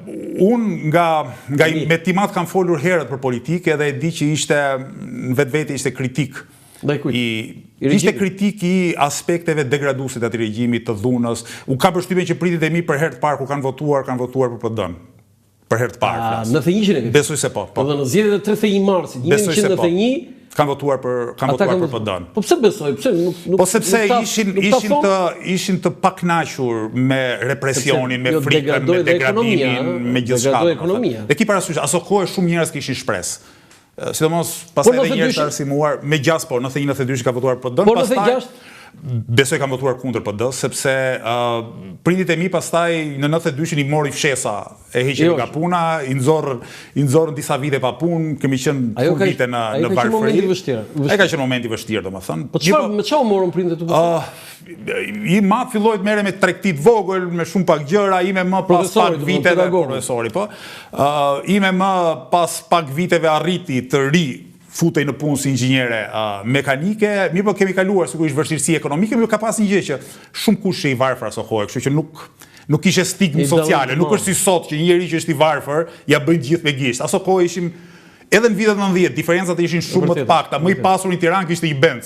Unë nga, nga me tim atë kam folur herët për politikë edhe e di që ishte, në vetvete ishte kritik. Ndaj kujt? I, ishte kritik i aspekteve degraduese të atij regjimit, të dhunës. Unë kam përshtypjen që prindërit e mi për herë të parë kur kanë votuar, kanë votuar për PD-n. Për herë të parë flas. 91-shin e ke? Besoj se po, po. Dhe në zgjedhjet e 31 marsit, 1991, kanë votuar për kanë votuar për PD-n. Po pse besoj? Pse nuk nuk Po sepse ishin ishin të ishin të pakënaqur me represionin, me jo, frikën, me degradimin, me gjithçka. Dhe ki parasysh, aso kohe shumë njerëz kishin shpresë. Sidomos pastaj edhe njerëz të arsimuar, me gjasë po, 91 92 ka votuar PD-n, po, pastaj besoj kanë votuar kundër PD, sepse uh, prindit e mi pastaj në 92-shin i mori fshesa e heqën jo, nga puna, i nxorën i nxorën disa vite pa punë, kemi qenë shumë vite në në varfëri. Ai ka qenë moment i vështirë. Ai ka qenë moment i vështirë, domethënë. Po çfarë, me çfarë u morën prindët tu? Uh, im atë filloi të merrej me tregti të vogël, me shumë pak gjëra, ime më pas pak viteve, profesori, po. Uh, ime më pas pak viteve arriti të ri futej në punë si inxhiniere uh, mekanike, mirëpo kemi kaluar sigurisht vështirësi ekonomike, mirëpo ka pas një gjë që shumë kush i varfër aso kohe, kështu që nuk nuk kishte stigmë sociale, nuk është si sot që një njeri që është i varfër ja bëjnë gjithë me gisht. Aso kohe ishim edhe në vitet 90, diferencat ishin shumë më të pakta, më i pasur në Tiranë kishte një Benz.